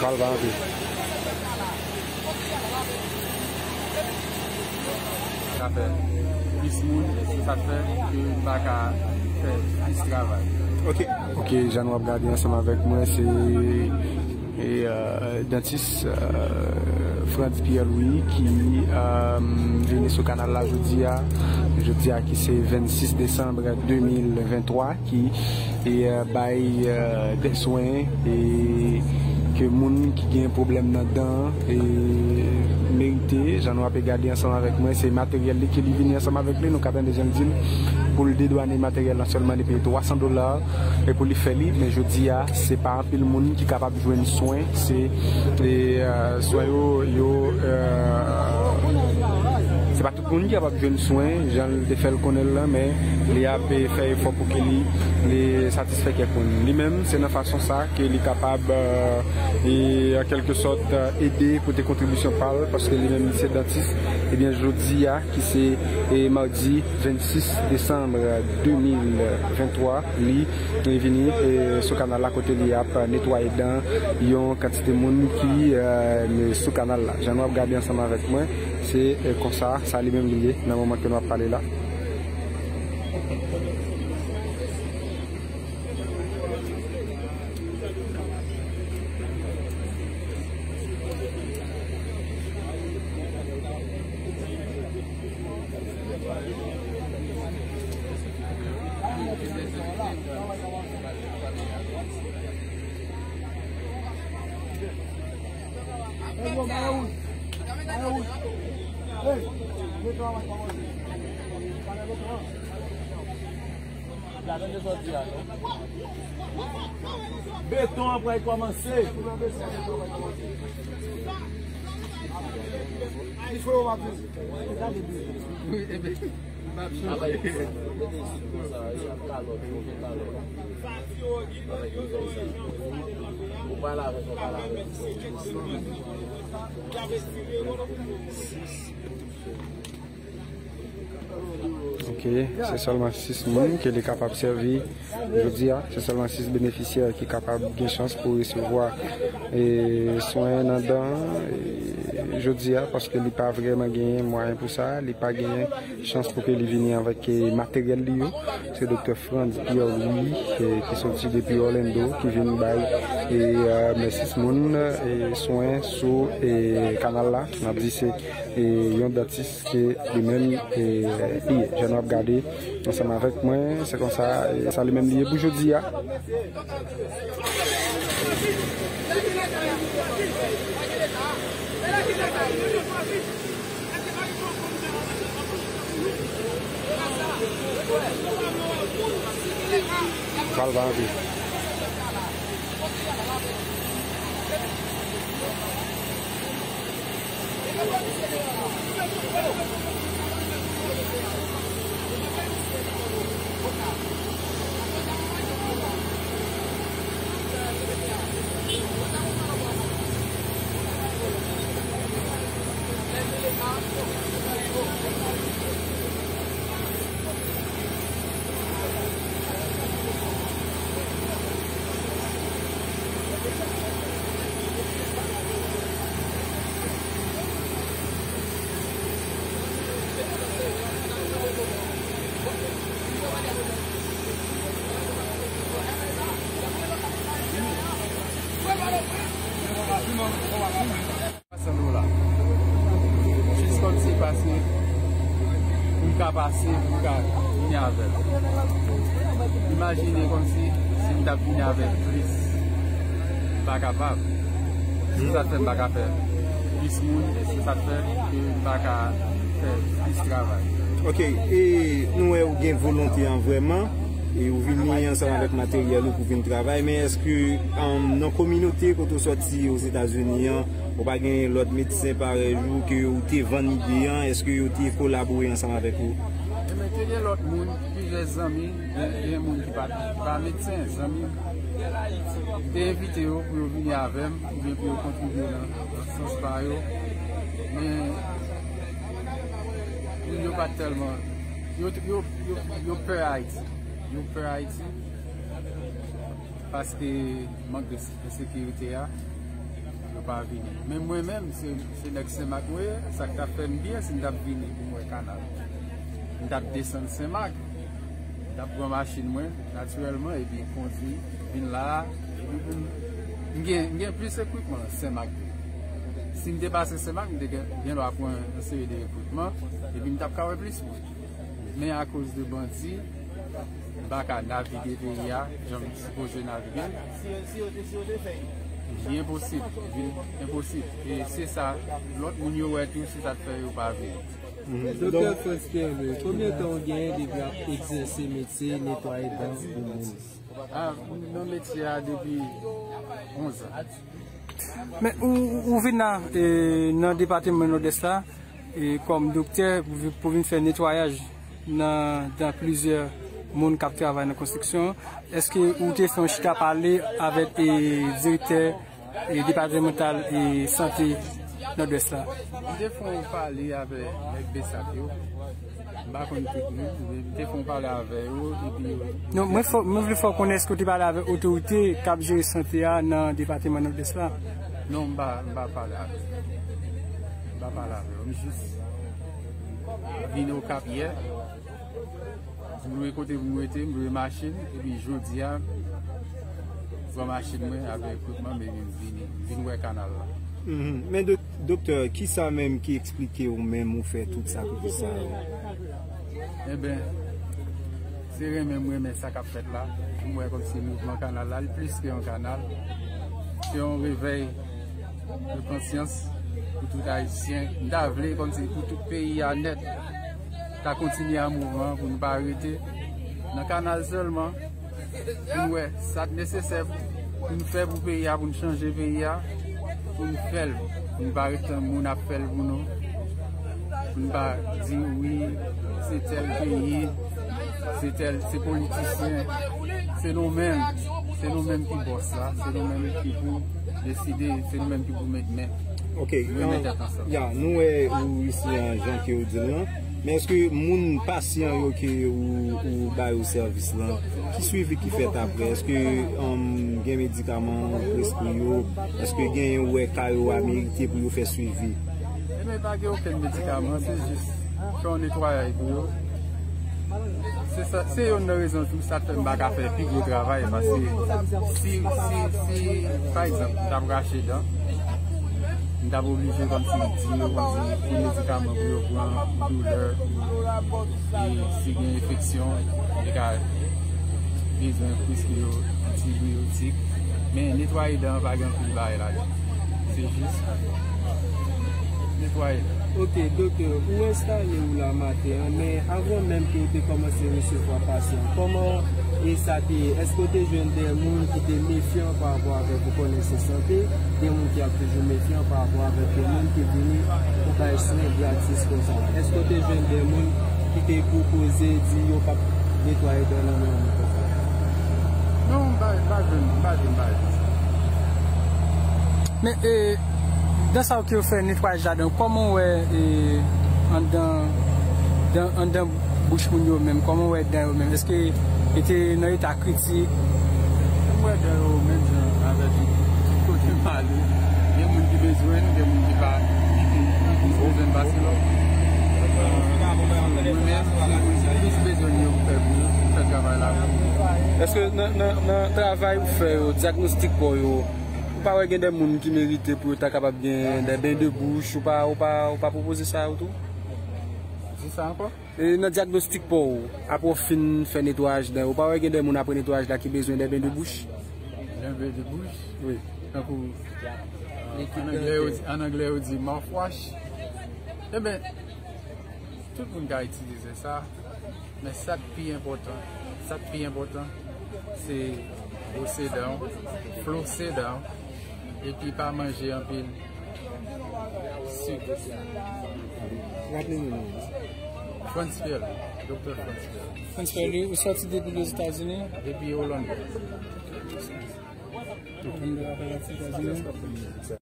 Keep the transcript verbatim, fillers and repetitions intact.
Pral pa antre. Ka fè plis moun, se sa k fè ke m pa ka fè plis travay. Ok. Ok, jan nou ap gade ansanm avèk mwen, se e, euh, dantis, euh, Frantz Pierre Louis ki, euh, vini sou kanal la jodi a, jodi a ki se vennsis desanm de mil venntwa, ki e, euh, bay, euh, de swen e ke moun ki gen pwoblèm nan dan e merite. Jan nou ap gade ansanm avèk mwen, se materyèl li ke li vini ansanm avèk li. Nou ka tande jan l di l pou l dedwane materyèl la sèlman li peye twa san dola e pou li fè li. Men jodi a, se pa anpil moun ki kapab jwenn swen. Se e, euh, swen yo, yo, euh, se pa tout moun ki kapab jwenn swen, jan l te fè l konnen l lan, men li ap fè efò pou ke li, li satisfè kèk moun. Li menm, se nan fason sa ke li kapab, euh, e, an kèlke sòt, euh, ede pote kontribisyon pa l, paske li menm, li se dantis. Ebyen, jodi a, ki se, e, madi vennsis desanm de mil venntwa, li, li vini, e, sou kanal la kote li ap netwaye dan yon kantite moun ki, e, sou kanal la. Jan nou ap gade ansanm avèk mwen, se, e, konsa, sa li menm li ye, nan moman ke nou ap pale la. Beton an pral kòmanse. Ok, se sèlman sis moun ke li kapab sèvi jodi a. Se sèlman sis benefisyè ki kapab gen chans pou resevwa, e, swen nan dan, e, jodi a, paske li pa vrèman genyen mwayen pou sa. Li pa genyen chans pou ke li vini avèk, e, materyèl li yo. Se Doktè Frantz Pierre Louis, e, ki soti depi Orlando, ki vin bay, e, e, men sis moun, e, swen sou, e, kanal la. N ap di se, e, yon dantis ke li menm, e, li ye. Jan nou ap gade ansanm avèk mwen, se konsa, e, sa li menm li ye pou jodi a. Pral pa antre. San dola. Jis kòmsi pase, pou m ka pase, pou m ka vini avè l. Imajine kòmsi si m t ap vini avè plis, m pa kapab. Se sa k fè m pa ka fè plis moun, se sa k fè ke m pa ka fè plis travay. Ok, e nou wè ou gen volonte an vrèman, e ou vini ansanm avèk materyèl ou pou vin travay, men èske, um, nan kominote kote ou sòti Ozetazini an, ou pa gen lòt medsen parèy ou ke ou te vann ide an, èske yo te kolabore ansanm avèk ou? Ebyen, te gen lòt moun, plizyè zanmi, gen, gen moun ki pa, ki pa medsen, zanmi m. M te envite yo pou yo vini avè m, oubyen pou yo kontribye nan, nan sans pa yo. Men, moun yo pa t tèlman, yo, yo, yo, yo pè Ayiti. Yo pè Ayiti. Paske mank de ensekirite a. Pa vini. Men mwen menm, se, se nèg Senmak mwen ye, sa k t ap fè m byen si m t ap vini pou m wè kanal. M t ap desann Senmak, m t ap pran machin mwen, natirèlman, epi kondui vin la a, epi pou m, m gen, m gen plis ekwipman Senmak. Si m te pase Senmak, m te gen, gen dwa pran yon seri de ekwipman, epi m t ap ka wè plis moun. Men akoz de bandi, m pa ka navige peyi a jan m sipoze navige l. Li enposib, li vin enposib. E se sa, lòt moun yo wè tou, se sa k fè yo pa vini. Doktè Frantz Pierre Louis, konbyen tan w genyen depi w ap egzèse metye netwaye dan pou moun? Ah, m nan metye a depi onz an. Men ou, ou vin la, e, nan depatman Nòdès la, e, kòm doktè pou, pou vin fè netwayaj nan, nan plizyè moun k ap travay nan konstriksyon. Èske ou te fè yon chita pale avèk, e, direktè, e, depatmantal, e, sante Nòdès la? M te fè yon pale avèk nèg BSAP yo. M pa konn tout moun, men m te fè yon pale avè yo, epi yo... Non, mwen fò, mwen vle fè w konnen èske w te pale avèk otorite k ap jere sante a nan depatman Nòdès la? Non, m pa, m pa pale avè yo. M pa pale avè yo. M jis vin Okap yè. M lwe kote pou m rete, m lwe machin, epi jodi a, m pran machin mwen avèk ekwipman m, epi m vini, m vin wè kanal la. Mhm. Men dok-, doktè, kisa menm ki eksplike w menm ou fè tout sakrifis sa yo? Enben, se renmen m renmen sa k ap fèt la. M wè kòmsi mouvman kanal la, li plis ke yon kanal. Se yon revèy de konsyans pou tout Ayisyen. M ta vle kòmsi pou tout peyi a nèt ta kontinye a mouvman, pou nou pa rete nan kanal sèlman, pou n wè sa k nesesè pou n fè pou peyi a, pou n chanje peyi a, pou n fè l, pou n pa ret tann moun ap fè l pou nou, pou n pa di wi, se tèl peyi, se tèl, se politisyen, se nou menm, se nou menm ki bòs la, se nou menm ki pou deside, se nou menm ki pou met men. Ok, nou met tèt ansanm. Ya, nou wè ou isi an, jan ke ou di l lan. Men èske moun pasyan yo ke ou, ou ba yo sèvis lan, ki swivi ki fèt apre? Èske, um, gen medikaman ou preskri yo? Èske gen yon wè ka yo a merite pou yo fè swivi? Ebyen, pa gen okenn medikaman, se jis fè yon netwayaj pou yo. Se sa, se youn nan rezon tou sa k fè m pa ka fè pi gwo travay, paske si, si, si, pa egzanp, m t ap rache dan, m t ap oblije kòmsi di yo kòmsi ki medikaman pou yo pran, doulè, e si gen enfeksyon, yo ka bezwen preskri yo antibiyotik. Men netwaye dan an pa gen anpil bagay ladan. Se jis netwaye dan. Ok, doktè, ou enstale ou la maten an, men avan menm ke ou te kòmanse resevwa pasyan, kòman e sa te ye? Èske w te jwenn de moun ki te mefyan pa rapò avèk ou konnen se sante, de moun ki ap toujou mefyan pa rapò avèk de moun ki vini pou bay swen gratis konsa? Èske w te jwenn de moun ki te pwopoze di yo p ap netwaye dan nan men moun konsa? Non, m pa, m pa jwenn, m pa jwenn bagay konsa. Men, e, dan sa w ke yo fè netwayaj ladan, kòman w wè, e, anndan, dan, anndan bouch moun yo menm, kòman w wè dan yo menm? Èske yo te nan eta kritik? M wè dan yo menm jan avèk tout kote m ale. Gen moun ki bezwen l, gen moun ki pa, ki, ki plis bezwen l pase lòt. Mwen menm, se moun ki plis bezwen l yo pou fè, pou fè travay la pou mwen. Èske nan, nan, nan travay ou fè yo, dyagnostik pa w yo, ou pa wè gen de moun ki merite pou yo ta kapab gen de ben de bouch, ou pa, ou pa, ou pa pwopoze sa yo tou? Di sa ankò? E nan dyagnostik pa w, apre w fin fè netwayaj dan yo, ou pa wè gen de moun apre netwayaj la ki bezwen de ben de bouch? De ben de bouch? Wi. Tankou, an anglè yo di, an anglè yo di mouthwash. Enben, tout moun ka itilize sa, men sa k pi enpòtan, sa k pi enpòtan, se bwose dan w, flose dan w, epi pa manje anpil sik. Raple nou non. Frantz Pierre, doktè Frantz Pierre. Frantz Pierre, ou sòti depi Lèzetazini? Depi Olandè. Olandè, Lèzetazini.